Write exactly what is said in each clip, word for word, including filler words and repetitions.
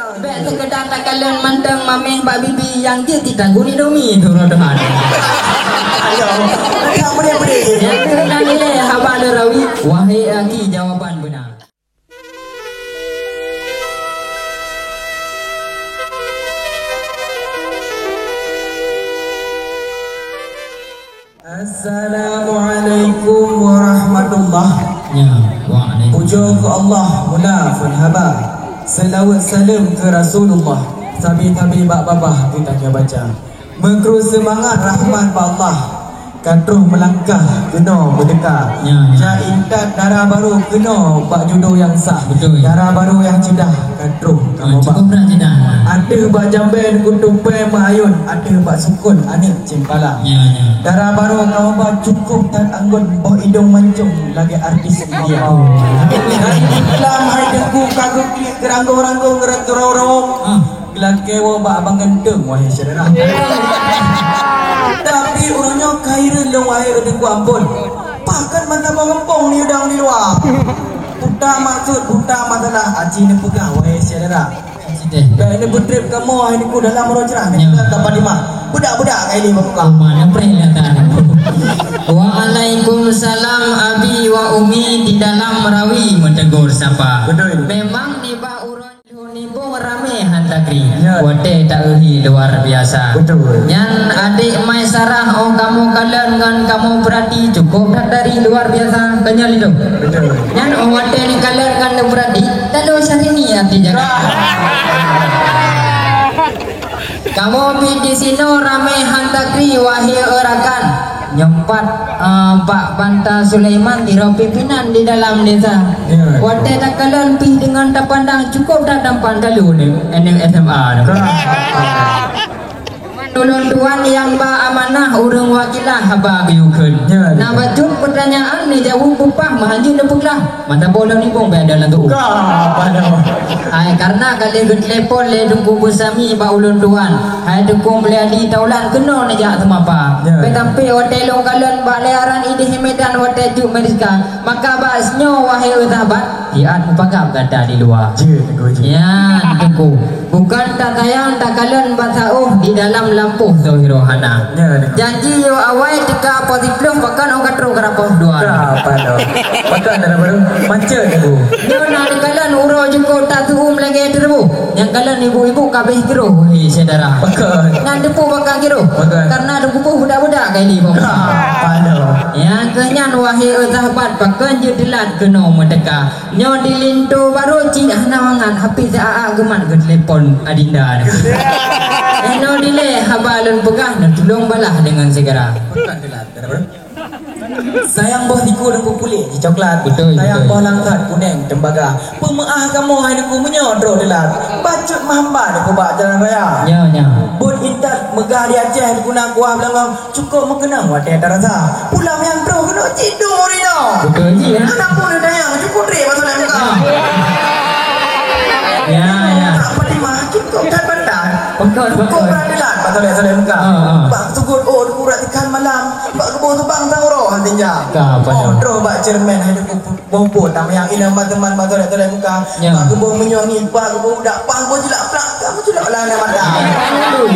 Bèk seukeda takalon mantong mamèh bak bibi nyang jeuet jitagun Indomie tu roh Tuhan. Ayo, tak boleh-boleh. Nyang keunan ilèe haba lôn rawi, wahé aki jawaban beuna. Assalamualaikum warahmatullah. Ya, waalaikumsalam. Pujoe keu Allah, mula phon haba. Seulaweuet saleuem keu Rasulullah, sabe-sabe bak babah geutanyoe baca. Meukru seumangat rahmat bak Allah, ka troh meulangkah keunoe meudeuka. Ya, ya. Jak intat dara barô keunoe bak judo nyang sah. Betul. Dara barô nyang ceudah ka troh. Ah, kamoe bak. Cukup brat ceudah. Ateueh bak jamben kutupai meuayôn, ateueh bak sukon aneuk cempala. Ya, ya. Dara barô kamoe bak cukup that anggun, boh idong mancung lagèe artis India. Oh. Hai di pulang, hai deungku ka geuklik, geuranggong-ranggong, geurang-geurong-rong. Ah. Geulakèe woe bak abang ganteng, wahé syedara. Tapi uroe nyoe ka hireuen lôn, wahé deungku, ampôn. Pakon mata bang gampông ni udang di luwa. Buta maksud, buta masalah, aci neupeugah, wahé syedara. Aci deh. Bèk neubeutrép kamoe, hai deungku, dalam uroe cerah. Ya. Neupeugah ka Fatimah. Budak-budak ka ilèe bak muka. Mana preh datang. Waalaikumsalam, abi wa umi di dalam rawi meutegur sapa. Betul. Memang nibak uroe Lheuh nibong ramé han takri. Ya. Watèe taeu hi luar biasa. Betul. Nyan adék Maisarah, oh kamoe kalon ngon kamoe peurati cukup that dari luar biasa. Keunyoe lé tu. Betul. Nyan oh watèe neukalon ngon neupeurati, talo Syahrini até jaga. Kamoe pih disinoe ramé han takri, wahé rakan. Nyoe pat, eh, bak Banta Sulaiman sidroe pimpinan di dalam desa. Ya. Watèe takalon pih deungon tapandang cukup that tampan kalu ni, aneuk S M A tu. Ka. Ulôn tuan nyang ba amanah ureueng wakilah haba geuyue kheun. Ya, ya. Na bacut peutanyaan neujaweueb beupah meuhan jeuet neupeugah. Mata boh lôn nibong bèk ada lam tu'uh. Ka, apa nama? Hai, karena ka lheueh geutelepon lé Teungku Beusami bak ulôn tuan. Hai Teungku Mulyadi Taulan keunoe neujak seumapa. Ya. Bèk sampé watèe lôn kalon bak layaran idéh Medan watèe jeuet Merdeka. Maka bak sinyoe wahé sahabat, siat mupagab gata di luwa. Jeuet, Teungku, jeuet. Nyan, Teungku. Bukon tatanyong takalon basa oh di dalam lampôh zohiro hana. Ya, ya. Janji yoh awai teuka poh siplôh, pakon oh ka troh ka poh dua. Ka, apa tu? Pakon dah baru macet aku. Nyoe na neukalon uroe jukôb tak tuum lagèe teureubu. Nyang kalon ibu-ibu ka abéh giroh, hei syedara. Pakon. Nyan teupeu pakon giroh. Pakon. Karena teupeu budak-budak ka ilèe bang. Ka, apa tu? Nyang keu nyan wahé sahabat pakon jeuet teulat keunoe meuteuka. Nyoe di linto barô cit hana mangat, hapé siat-at geumat geutelepon adinda nyoe. Nyoe dilèe haba lôn peugah, neutulông balah deungon segera. Sayang boh siku deungku kulét coklat. Betul, sayang betul. Boh langsat kunèng tembaga. Peumeu'ah kamoe hai deungku meunyoe droe teulat. Bacut meuhamba deungku bak jalan raya. Nyoe, nyoe. Bot intat meugah di Aceh guna kuah beulangong. Cukôp meukeunong watèe tarasa. Pulang nyang troh keunoe cit dum ureueng inong. Beutôi jih, ya. Aneuk pun ada nyang cukôp trép bak solek muka. Ya, ya. Tak Fatimah cukôp that bantai. Pengkot, cukôp pengkot. Berat dilat bak solek-solek muka. Ha, ha. Bak sugut oh dikurat ikan malam. Bak geuboh subang sang uroe hana tinja. Ka, apa oh, nyoe? Troh bak chairman hai deungku. Boh-boh, tamanyong inong ban teuma bak tolak-tolak muka. Ya. Bak geuboh meunyoe ngieng, bak geuboh udak, bak geuboh jilak plak, ka meuculok lam aneuk mata. Aduh.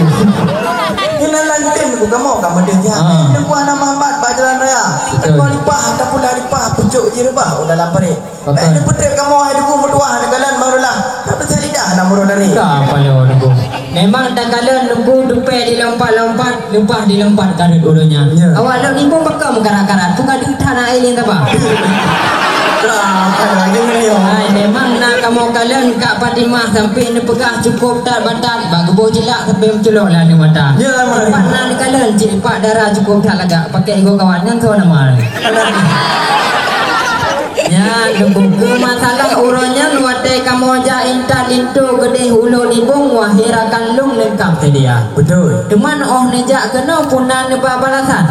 Keunan lantem ku kamoe ka meudeh nyan. Ah. Deungon aneuk Muhammad bak jalan raya. Betul. Deungon lipah, tapula lipah, pucôk jih reubah u dalam parit. Betul. Eh, neupeutrép kamoe hai deungon meutuah neukalon barolah. Tak peucaya lidah lam uroe dari. Ka paloe deungon. Memang takalon Teungku tupée dilompat-lompat, leupah dilompat ka rhot uroe nyan. Ya. Awak lôn iboh pakon meukarat-karat, peue ka deuh that na éh lé taba. Hai, memang na kamoe kalon Kak Fatimah sampoe neupeugah cukôp that batat, bak geuboh jilak sampoe meuculok lam aneuk mata. Ya, memang. Pat na neukalon cit pat dara cukôp that lagak, pakai igoe kawan nyan soe nama. Nyan, Teungku, keu masalah uroe nyan watée kamoe jak intat linto keudeh ulo libong, wahé rakan lôn leungkap seudia. Beutôi. Teuma óh neujak keunoe peue na neuba balasan?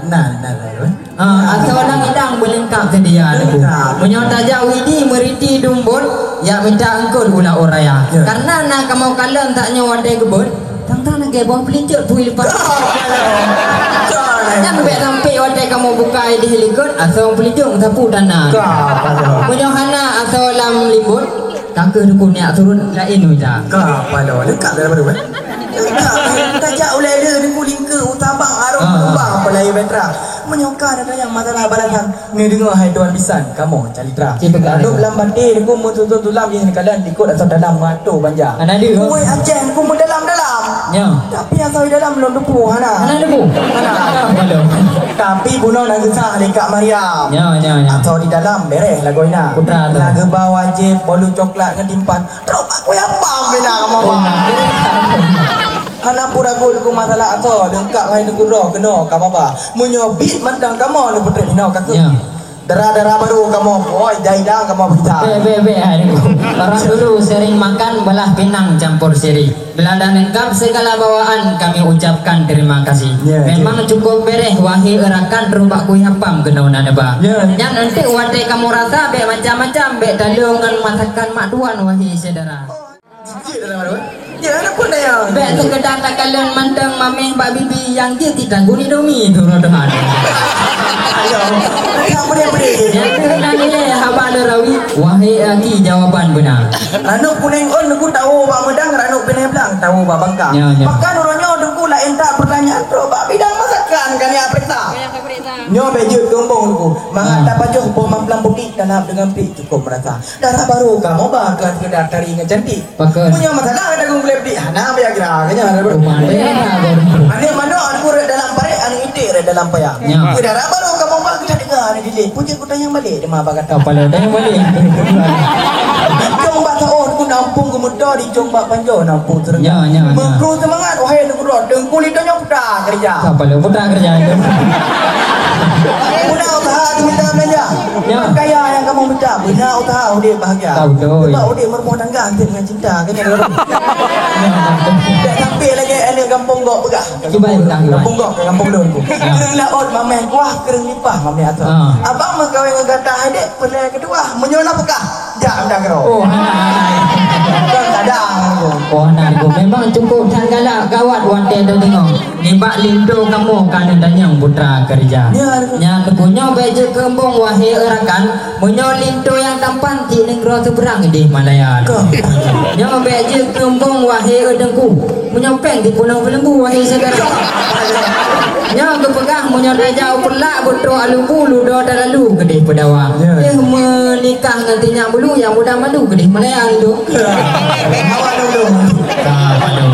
Na, na, na, na. Ah, asoe lam idang beuleungkap seudia, Teungku. Leungkap. Meunyoe tajak u Idi meuriti dum bot, jak mita eungkôt u laôt raya. Ya. Kareuna na kamoe kalon tanyoe watée geubeuet, Tang-tang lagée boh peulincut pui leupah. Nyan bèk sampoe watée kamoe buka idéh likot, asoe peulijong sapu dana. Ka, ka, ka. Meunyoe hana asoe lam libot, Takeuh dukun nyak turun laén mita. Ka paloe, leungkap dah baru, eh? Leungkap, eh? Tajak ulèe le, deungon lingke, utabang, arong, ah, ah, lubang, apa lain batra. Meunyoe ka ada yang masalah balasan, neudeungoe hai tuan bisan, kamoe calitra. Cik peugah. Lam baté, deungon meutuntut tulam, jih neukalon, likot atau dalam, meuato banja. Ana deuh. Kuweh Aceh, deungon meudalam-dalam. Ya. Tapi asai dalam lôn teupeu hana. Hana teupeu? Hana. Hana, belum. Tapi bunoe na geusah lé Kak Mariam. Ya, ya, ya. Asai di dalam bereh lagoina. Putra tu. Na geuba wajéb bolu coklat ngon timphan. Trok bak kueh apam bina kamoe ba. Oh. Hana pura gol ku masalah asai, leungkap hai neukudroe keunoe kamoe ba. Meunyoe bit mantong kamoe neupeutrép hinoe ka keuh. Ya. Dara-dara baru kamoe, oi, jai dang kamoe berita. Bèk, bèk, bèk, hai Teungku. Orang dulu sering makan belah pinang campur sirih. Bila dah lengkap segala bawaan, kami ucapkan terima kasih. Ya, ya. Memang cukup bereh, wahé rakan, trok bak kueh apam keunoe na neuba. Ya. Nyan enteuk watèe kamoe rasa bèk macam-macam, bèk taleueng ngon masakan mak tuan, wahé syedara. Jijik dah lama tu, eh? Ya, ada pun dah ya. Bèk sekedar takalon mantong mamèh bak bibi nyang jeuet titanggung Indomie tu, roh Tuhan. Ayo, tak boleh-boleh. Nyang keunan ilèe haba le rawi, wahé aki jawaban beuna. Ranub kunèng ôn ku tawoe bak meudang, ranub binéh blang tawoe bak bangka. Ya, ya. Bahkan uroe nyoe Teungku laén that pertanyaan trok bak bidang masakan kan ya periksa. Nyoe bèk jeuet keumbông Teungku. Mangat, ah, tapajoh boh mamplam putéh, talap deungon pik cukup meurasa. Dara baru kamoe ba keu sekedar tari ngon cantik. Pakon. Meunyoe masalah dagon gulai peudik, hana Viagra, kan nyan, dara baru. Rumah dia, dara baru. Aneuk manok, aneuk rot dalam paret, aneuk iték rot dalam paya. Ya. Keu dara baru kamoe ba, kita dengar aneuk didik. Pun cit kutanyong balik, dia mah apa kata. Apa lah, tanyong balik. Cong bak taon, ku nampung geumeudo, di cong bak panjoe, nampung seureuga. Ya, ya, ya. Meukru seumangat, wahai aneuk rot, Teungku Lintô nyoe putra keureuja. Apa lah, putra keureuja. Putra usaha, tu mita beulanja. Ya. Kaya nyang kamoe mita, beuna usaha udép bahagia. Ka beutôi. Sebab udép meurumoh tangga hantom ngon cinta, kan nyan? Tak sampai lagi aneuk gampông Gok peugah. Kiban, kiban, kiban. Gampông Gok, gampông lôn tu. Ya. Kreueng laôt mamèh kuah, kreueng lipah mamèh atoe. Ah. Abang meukawen ngon gata hai dek, peureulèe keudua, meunyoe na peugah, jak mita keudroe. Oh, hana, hana. Kan kadang tu. Oh, hana, tu. Memang cukup that galak, gawat watèe tadeungoe. Nibak linto kamoe ka neutanyong putra keureuja. Ya, betul. Nyan Teungku nyoe bèk jeuet keumbông wahé rakan, meunyoe linto nyang tampan cit nanggroe seubeurang idéh Malaya. Betul. Nyoe bèk jeuet keumbông wahé Teungku, meunyoe péng di punoh beuleumbu wahé syedara. Nyoe geupeugah meunyoe tajak u Peureulak beutrok Alumbu ludoe talalu keudéh Peudawa. Ya. Eh, meunikah ngon si nyak bulu nyang muda malu keudéh Malaya linto. Ya. Awak dulu. Ka malu.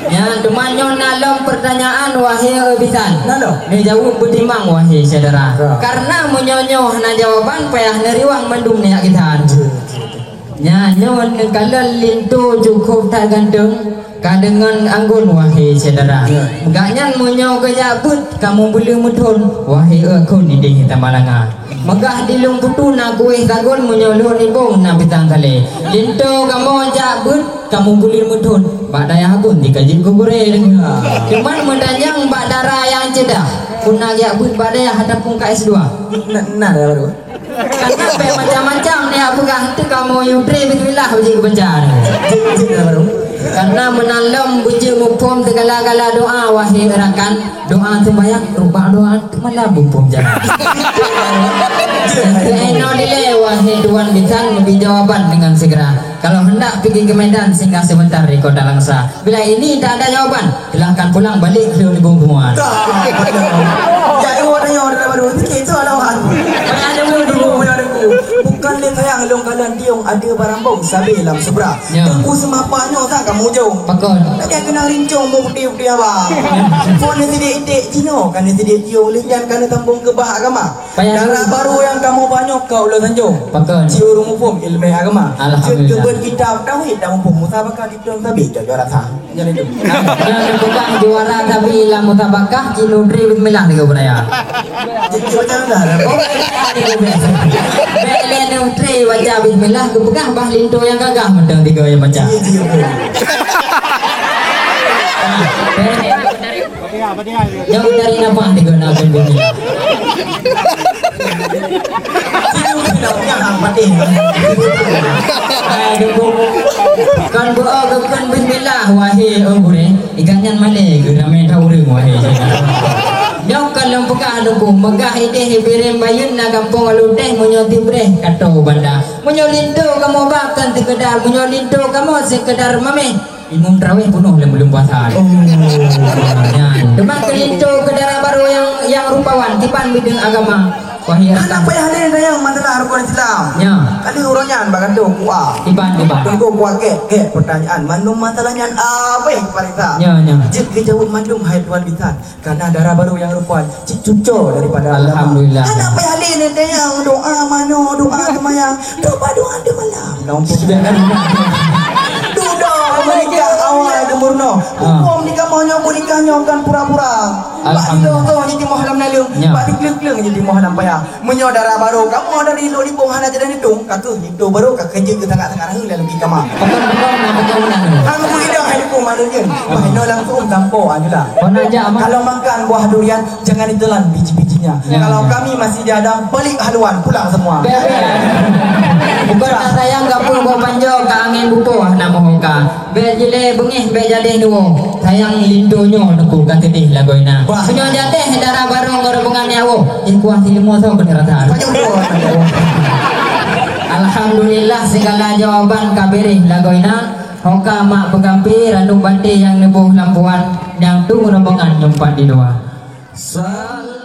Nyan, teuma nyoe na lom peurtanyaan, wahé bisan. Na lom. Neujaweueb beutimang, wahé syedara. Ya. Karena meunyoe nyoe hana jawaban, payah neuriwang mandum nyak geutan. Ya, ya, ya. Nyan, nyoe neukalon linto cukup that ganteng, ka deungon anggun, wahé syedara. Ya. Gobnyan meunyoe geujak beuet, ka meubeuleueng meuthon, wahé akon idéh Tamalanga. Meugah di Lueng Putu na kueh sagon, meunyoe lôn ibong na pisang salé. Linto kamoe jak beuet, kamoe buleuen meuthon. Bak dayah Abon di Kajik Gugurée. Cuman meutanyong bak dara nyang ceudah, peue na jak beuet bak dayah ataupun ka S dua? Na, na dara baru. Karena bèk macam-macam nyak peugah, teuka kamoe yue tre bismillah beujiek keu banca. Cit, cit dara baru. Karena meunan lom beujeuet muphom sigala-gala doa, wahé rakan. Doa seumbahyang, rubak doa malam muphom jalan. Keunoe dilèe, wahé tuan bisan, bri jawaban dengan segera. Kalau hendak pergi ke Medan, singgah sebentar di Kota Langsa. Bila ini tak ada jawaban, silahkan pulang balik ke negeri semua. Dah, dah. Jadi, awak tanya, dah baru sikit tu lawan. Ada dulu, ada dulu. Bukan lé sayang, lôn kalon tiong, ada barang bom, sabe lam subra. Ya. Teungku seumapa nyoe sang kamoe jong. Pakon. Lagèe keunong rincong, mu putih-putih abang. Phôn ni sidik iték, jinoe kan ni sidik tiong, lé nyan kan ni sambông keu bah agama. Payah dara dulu. Baru nyang kamoe ba nyoe ka ulôn sanjong. Pakon. Ci ureueng muphom ileumèe agama. Alhamdulillah. Jeuet keu beuet kitab tauhid dan muphom musabaqah diplom sabe jok juara sa. Nyan itu. Nah, nyan tukang juara sabe lam musabaqah, ci nutri bismillah tiga budaya. Jadi macam mana? Oh, bèk lé nutri baca bismillah, geupeugah bah linto nyang gagah mantong tiga nyang baca. Iya, iya, iya. Nyang dari napa tiga na pun bunyi. Hai, dukung. Kan beu-o geukheun bismillah, wahé, oh, gurèe. Ikan nyan malèe, geuramé that ureueng, wahé. Nyoe ka lôn peugah Teungku, meugah idéh Ibrahim Bayeuen na gampông Aludeh, meunyoe tibreh ka toe banda. Meunyoe linto kamoe bak kon seukeudar, meunyoe linto kamoe seukeudar mameh, imum taraweh peunoh lé buleuen puasa. Oh. Nyan. Teuma keu linto keu dara barô nyang, nyang rupawan, kiban bideueng agama. Wahai Hana payah lé dayang masalah rukon Islam. Nya. Kali urang nyan bak gatoe kuah. Iban, iban. Tunggu kuah gét, gét pertanyaan. Mandum masalah nyan abéh parisa. Nya, nya. Jeuet geujaweueb mandum hai tuan bisan. Karena dara barô nyang rupan cit cuco daripada ulama. Alhamdulillah. Hana payah lé nyan dayang doa manoe, doa seumayang. Doa doa di malam. Dong. Sudah kan? Dudoe meunikah awai geumeurunoe. Ah. Huköm di kamoe nyoe meunikah nyoe kon pura-pura. Alhamdulillah. Bak ilong toh jitimoh lam naleueng, Ya. bak dikleung-kleung jitimoh lam paya. Meunyoe dara barô kamoe dari lôn libong hana jadah nitong, ka kheueh nitong barô ka keujeuet keu sangat-sangat rahi lalu di kama. Betul, betul, betul, betul. Hang meuidong hai dukung manusia. Bah inoe langsung sampoe ajulah. Kau nak jak apa? Kalau makan buah durian, jangan ditelan biji-bijinya. Ya, Kalau ya. kami masih di Adam, balik haluan, pulang semua. Bek, bek. Bukan nak sayang kapung bawa panjang ke angin buku, nak mohon ka. Bèk jilée beungéh, bèk jadéh neuwoe. Sayang linto nyoe Teungku ka teudeh lagoina. Wah. Meunyoe jadéh dara barô ngon rombongan nyan woe, eh, kuah sileumô soe keuneuk rasa. Pajoh dua. Alhamdulillah, segala jawaban ka beureh lagoina. Hoka mak peugampi, ranub banté nyang neuboh lam puan, nyang tueng rombongan nyumpat di luwa. Sal-